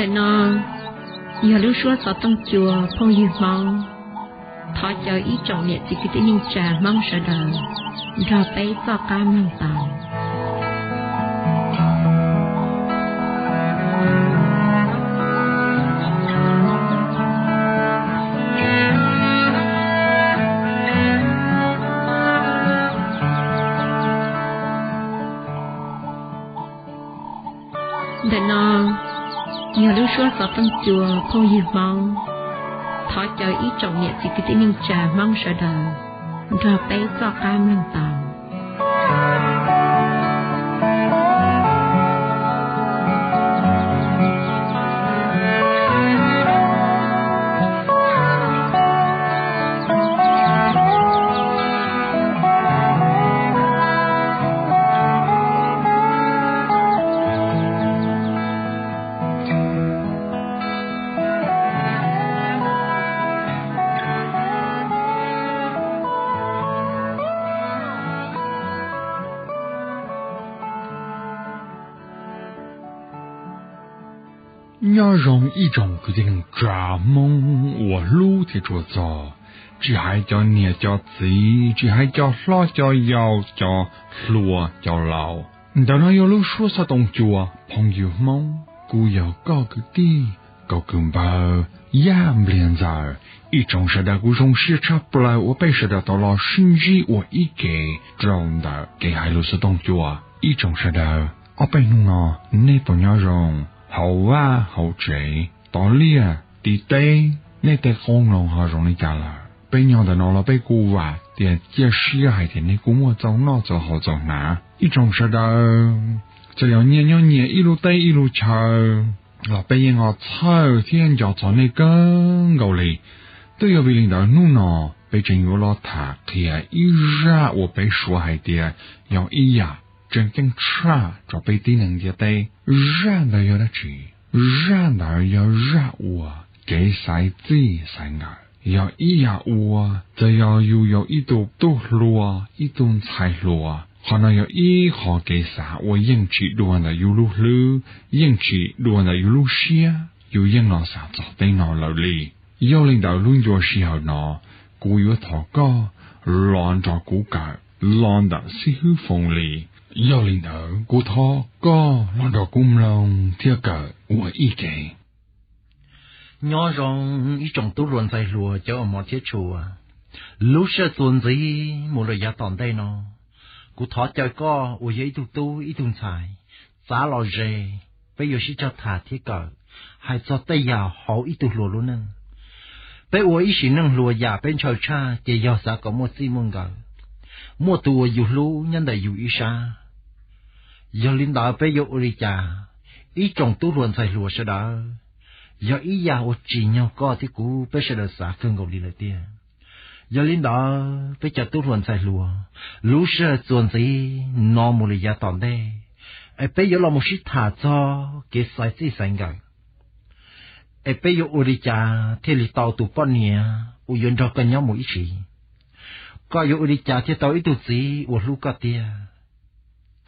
Ntawm no yog lub suab xov tooj cua phooj ywg Hmoob. Thov caw ib tsoom niam txiv kwv tij neej tsa Hmoob sawv daws nrog peb txoj qab mloog tau. Ntawm no yog lub suab xov tooj cua phooj ywg Hmoob. Thov caw ib tsoom niam txiv kwv tij neej tsa Hmoob sawv daws nrog peb txoj qab mloog tau. Nyob zoo ib tsoom kwv tij neej tsa Hmoob uas hlub thiab tshua txog, tsis hais cov niam cov txiv, tsis hais cov hlob cov yau, cov hluas cov laus. Ntawm no yog lub suab xov tooj cua phooj ywg Hmoob, kuv yog koj kwv tij, koj kwv npawg Yaj Npliag Ntxawm. Ib tsoom sawv daws, kuv zoo siab tshaj plaws uas peb sawv daws tau los sib ntsib ua ib ke rau ntawm kev hais lus xov tooj cua. Ib tsoom sawv daws, ob peb hnub no nej puas nyob zoo hauv vaj hauv tsev, tom liaj tim teb, nej tej qoob loo ho zoo li cas lawm? Peb nyob ntawm no los peb kuj vam tias cia siab hais tias nej kuj muaj txaus noj txaus haus txaus hnav. Ib tsoom sawv daws, txawm yog nyias nyob nyias ib lub teb ib lub chaw los peb yeej ho txhawj thiab nco txog nej kawg nkaus li. Twb yog vim li ntawd hnub no peb tseem yuav los tham qhia ib zaj uas peb suav hais tias yog ib yam tseem ceeb tshaj rau peb tib neeg ntiaj teb. Zaj ntawd yog dab tsi? Zaj ntawd yog zaj uas kev xaiv txij xaiv nkawm. Yog ib yam uas txawm yog yus yog ib tug tub hluas ib tug ntxhais hluas, qhov no yog ib qho kev xav uas yeej tsis dua ntawm yus lub hlwb, yeej tsis dua ntawm yus lub siab, yus yeej los xav txog tej no lawm li. Yog li ntawd lub ncua sij hawm no, kuv yuav thov koj los nrog kuv kawm los ntawm xib hwb Foom Lis. Yog li ntawd kuv thov koj los nrog kuv mloog thiab kawm ua ib ke. Nyob zoo ib tsoom tub hluas ntxhais hluas cov uas hmov thiab tshua. Lub sij hawm txuas ntxiv mus rau yav tom ntej no, kuv thov caw koj uas yog ib tug tub ib tug ntxhais, txav los ze, peb yuav sib cog tham thiab kawm hais txog tej yam hauv ib tug hluas lub neej. Peb ua ib sim neej hluas yam peb ntshaw tshaj ces yog xav kom muaj txij muaj nkawm, muaj tus uas yus hlub nyob ntawm yus ib sab. Yog li ntawd peb yuav ua li cas? Ib tsoom tub hluas ntxhais hluas sawv daws, yog ib yam uas tsim nyog koj thiab kuv peb sawv daws xav kawg nkaus li lawm tiag. Yog li ntawd peb cov tub hluas ntxhais hluas, lub sij hawm txuas ntxiv no mus li yav tom ntej, es peb yuav los mus sib tham txog kev xaiv txij xaiv nkawm, es peb yuav ua li cas thiaj li tau tus poj niam uas yuav nrog koj nyob mus ib txhis? Koj yuav ua li cas thiaj tau ib tug txiv uas hlub koj tiag?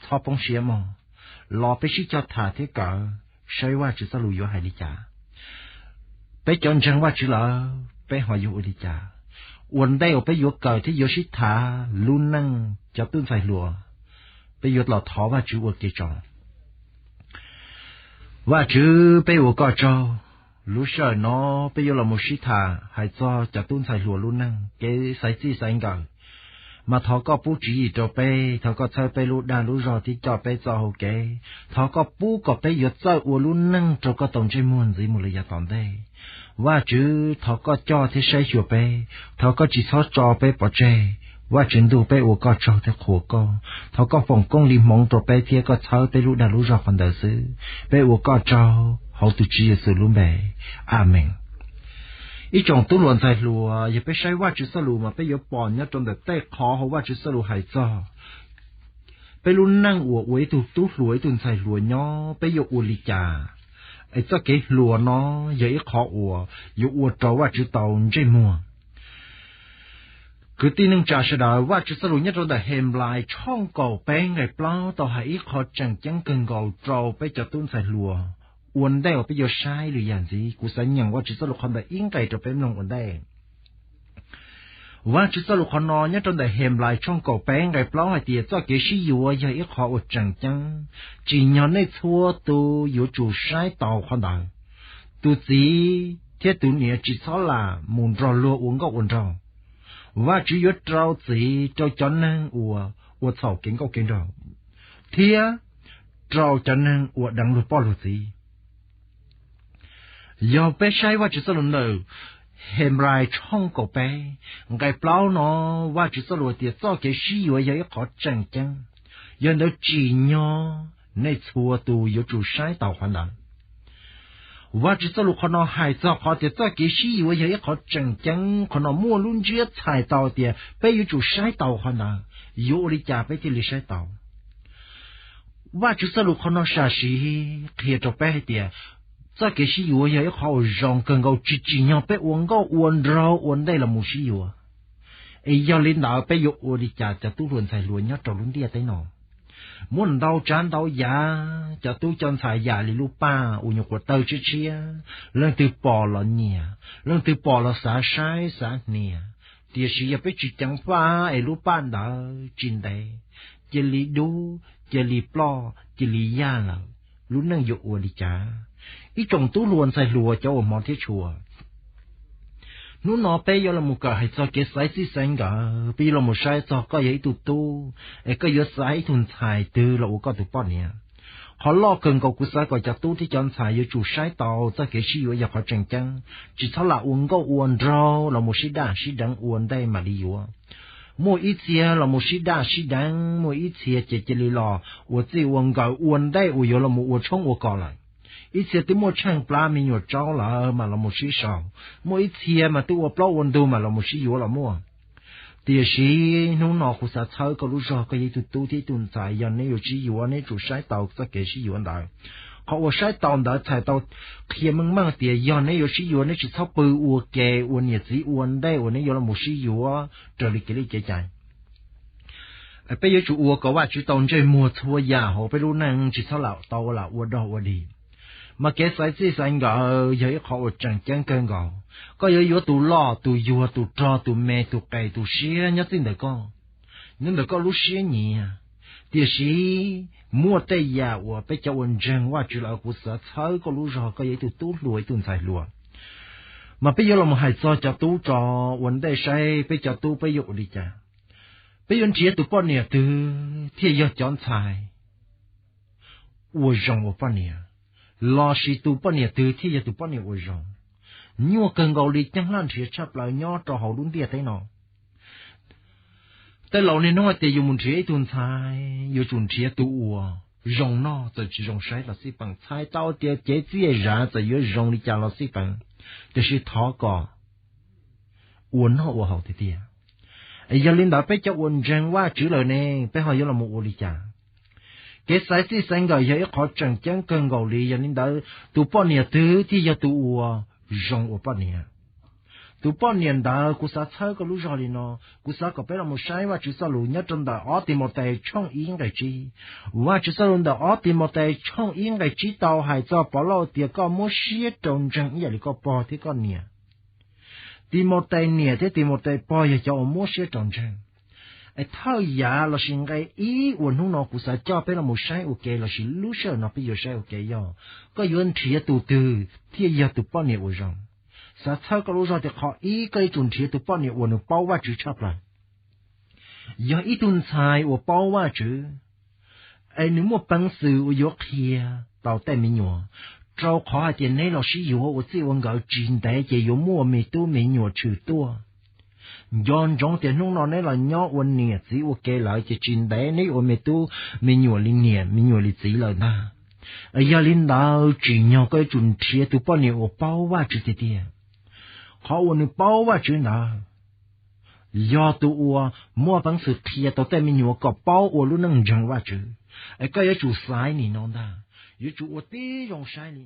Txhob poob siab mog, los peb sib cog tham thiab kawm saib Vajtswv txoj lus yuav hais li cas. Peb cov ntseeg Vajtswv lawm peb ho yuav ua li cas? Ua ntej uas peb yuav kawm thiab yuav sib tham lub neej cov tub ntxhais hluas, peb yuav los thov Vajtswv ua ke tso. Vajtswv, peb ua koj tsaug, lub sij hawm no peb yuav los mus sib tham hais txog cov tub ntxhais hluas lub neej kev xaiv txij xaiv nkawm. Mas thov koj pub tswv yim rau peb, thov koj txhawb peb lub dag lub zog thiab coj peb txoj hau kev. Thov koj pub kom peb yuav txawj ua lub neej rau koj tau ntsej muag ntxiv mus li yav tom ntej. Vajtswv, thov koj coj thiab saib xyuas peb, thov koj tsis txhob tso peb pov tseg. Vajtswv ntuj, peb ua koj tsaug thiab qhuas koj. Thov koj foom koob hmoov rau peb thiab koj txhawb peb lub dag lub zog qhov ntawd xwb. Peb ua koj tsaug hauv tus Tswv Yexus lub npe. Amees. Ib tsoom tub hluas ntxhais hluas, yog peb saib Vajtswv txoj lus mas peb yuav pom nyob rau ntawm tej qhov hauv Vajtswv txoj lus hais txog peb lub neej uas ua ib tug tub hluas ib tug ntxhais hluas nyob peb yuav ua li cas, es txoj kev hluas no yog ib qhov uas yuav ua rau Vajtswv tau ntsej muag. Kwv tij neej tsa sawv daws, Vajtswv txoj lus nyob rau ntawm Henplais tshooj kaum peb nqe plaub tau hais ib qho tseem ceeb kawg nkaus rau peb cov tub ntxhais hluas ua ntej uas peb yuav saib lwm yam ntxiv. Kuv xav nyeem Vajtswv txoj lus qhov ntawd ib nqe rau peb mloog ua ntej. Vajtswv txoj lus qhov no nyob rau ntawm Henplais tshooj kaum peb nqe plaub hais tias txoj kev sib yuav yog ib qho uas tseem ceeb, tsim nyog nej txhua tus yuav tsum saib taus qhov ntawd. Tus txiv thiab tus niam tsis txhob lam mus nrog luag ua nkauj ua nraug. Vajtswv yuav rau txim rau cov neeg uas ua txhaum kev nkauj kev nraug, thiab rau cov neeg uas deev luag poj luag txiv. Yog peb saib Vajtswv txoj lus ntawm Henplais tshooj kaum peb nqe plaub no, Vajtswv txoj lus tias txoj kev sib yuav yog ib qhov tseem ceeb, yog ntawd tsim nyog nej txhua tus yuav tsum saib taus qhov ntawd. Vajtswv txoj lus qhov no hais txog qhov tias txoj kev sib yuav yog ib qhov tseem ceeb, qhov no muaj lub ntsiab txhais tau tias peb yuav tsum saib taus qhov ntawd. Yuav ua li cas peb thiaj li saib taus? Vajtswv txoj lus qhov no sam sim qhia rau peb hais tias txoj kev sib yuav yog ib qhov uas zoo kawg nkaus, tsis tsim nyog peb ua nkauj ua nraug ua ntej los mus sib yuav. Es yog li ntawd peb yuav ua li cas cov tub hluas ntxhais hluas nyob rau lub ntiaj teb no? Muaj ntau tsav ntau yam, cov tub cov ntxhais yam li lub paj uas nyuam qhuav tawg tshiab tshiab, leej twg pom los nyiam, leej twg pom los xav saib xav hnia. Tiam sis yog peb tsis ceev faj es lub paj ntawd tsis ntev, cia li dub, cia li ploj, cia li yaj lawm, lub neej yuav ua li cas? Ib tsoom tub hluas ntxhais hluas cov uas hmov thiab tshua, hnub no peb yuav los mus kawm hais txog kev xaiv txij xaiv nkawm, peb yuav los mus saib txog koj yog ib tug tub, es koj yuav xaiv ib tug ntxhais twg los ua koj tus poj niam. Qhov loj kawg nkaus kuv xav kom cov tub thiab cov ntxhais yuav tsum saib tau txoj kev sib yuav yog qhov tseem ceeb, tsis txhob lam ua nkauj ua nraug los mus sib daj sib deev ua ntej mam li yuav. Muaj ib txhia los mus sib daj sib deev, muaj ib txhia ces cia li los ua txij ua nkawm ua ntej uas yuav los mus ua tshoob ua kos lawm. Ib txhia twb muaj tsheej plab me nyuam tsaub lawm mas los mus sib sau, muaj ib txhia mas twb ua plaub ua ntug mas los mus sib yuav los muaj. Tiam sis hnub no kuv xav txhawb koj lub zog, koj yog ib tug tub thiab ib tug ntxhais, yog neb yuav sib yuav neb tsum saib taus txoj kev sib yuav ntawd. Qhov uas saib taus ntawd txhais tau qhia meej meej tias yog neb yuav sib yuav neb tsis txhob pw ua ke ua niam txiv ua ntej uas neb yuav los mus sib yuav raws li kev li kev cai. Peb yuav tsum ua kom Vajtswv tau ntsej muag txhua yam hauv peb lub neej, tsis txhob lam tau lam ua dog ua dig. Mas kev xaiv txij xaiv nkawm yog ib qho uas tseem ceeb kawg nkaus. Koj yuav yuav tus loj tus yuag, tus rog tus me, tus qes tus siab nyob txij ntawm koj, nyob ntawm koj lub siab nyiam. Tiam sis muaj tej yam uas peb cov uas ntseeg Vajtswv lawm, kuv xav txhawb koj lub zog, koj yog ib tug tub hluas ib tug ntxhais hluas. Mas peb yuav los mus hais txog cov tub tso, ua ntej saib peb cov tub peb yuav ua li cas. Peb yuav nrhiav tus poj niam twg thiaj yog cov ntxhais ua zoo ua poj niam, lossis tus poj niam twg thiaj yog tus poj niam ua zoo? Nyuaj kawg nkaus li, ceeb laj nrhiav tshaj plaws nyob rau hauv lub ntiaj teb no. Tej laus niaj hnub hais tias yus mus nrhiav ib tug ntxhais yuav tsum nrhiav tus uas zoo noj txawm tsis zoo saib los xij peem, txhais tau tias cev txiaj zam txawm yuav zoo li cas los xij peem, tiam sis thov kom ua noj ua haus tiag tiag. Yog li ntawd peb cov uas ntseeg Vajtswv lawm ne, peb ho yuav los mus ua li cas? Kev xaiv txij xaiv nkawm yog ib qhov tseem ceeb kawg nkaus li. Yog li ntawd tus poj niam twg thiaj yog tus uas zoo ua poj niam? Tus poj niam ntawd kuv xav txhawb koj lub zog li no, kuv xav kom peb los mus saib Vajtswv txoj lus nyob rau ntawm ob Timautes tshooj ib nqe tsib. Vajtswv txoj lus ntawm ob Timautes tshooj ib nqe tsib tau hais txog Povlauj tias koj muab siab rau ntseeg ib yam li koj pog thiab koj niam. Timautes niam thiab Timautes pog yog cov uas muab siab rau ntseeg. Es thawj yav lossis nqe ib uas hnub no kuv xav coj peb los mus saib ua ke lossis lub sij hawm no peb yuav saib ua ke yog, koj yuav nrhiav tus twg thiaj yog tus poj niam uas zoo? Xav txhawb koj lub zog tias qhov ib, koj yuav tsum nrhiav tus poj niam uas nws paub Vajtswv tshaj plaws. Yog ib tug ntxhais uas paub Vajtswv, es nws muaj peev xwm uas yuav qhia tau tej me nyuam, rau qhov hais tias neb los sib yuav ua txij ua nkawm tsis ntev ces yuav muaj me tub me nyuam tshwm tuaj. Nco ntsoov tias hnub no neb los nyob ua niam txiv ua ke lawm ces tsis ntev neb yuav ua me tub me nyuam li niam me nyuam li txiv lawm ntag. Yog li ntawd tsim nyog koj yuav tsum nrhiav tus poj niam uas paub Vajtswv tiag tiag. Qhov uas nws paub Vajtswv ntawd yog tus uas muaj peev xwm qhia tau tej me nyuam kom paub ua lub neej ntseeg Vajtswv. Es koj yuav tsum xaiv nim no ntag, yuav tsum ua tib zoo saib li.